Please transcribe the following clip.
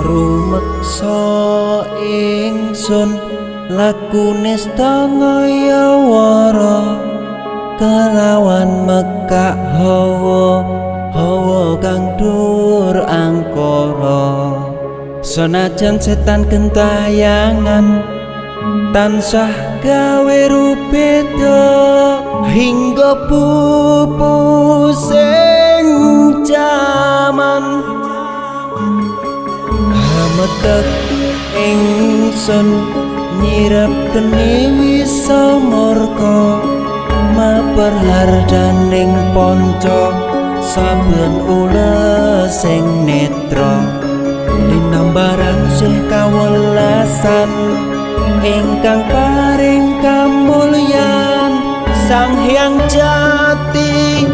Rumeksa ingsun lakune stangayawara kelawan mekak hawa hawa kang dhuwur angkara. Senajan setan gentayangan tansah gawe rubeda hingga pupusing jaman. Hametek ingsun nyirep geni wisa murka maper hardaning panca saben ulesing netra. Linambaran sih kawelasan ingkang paring kamulyan Sang Hyang Jati.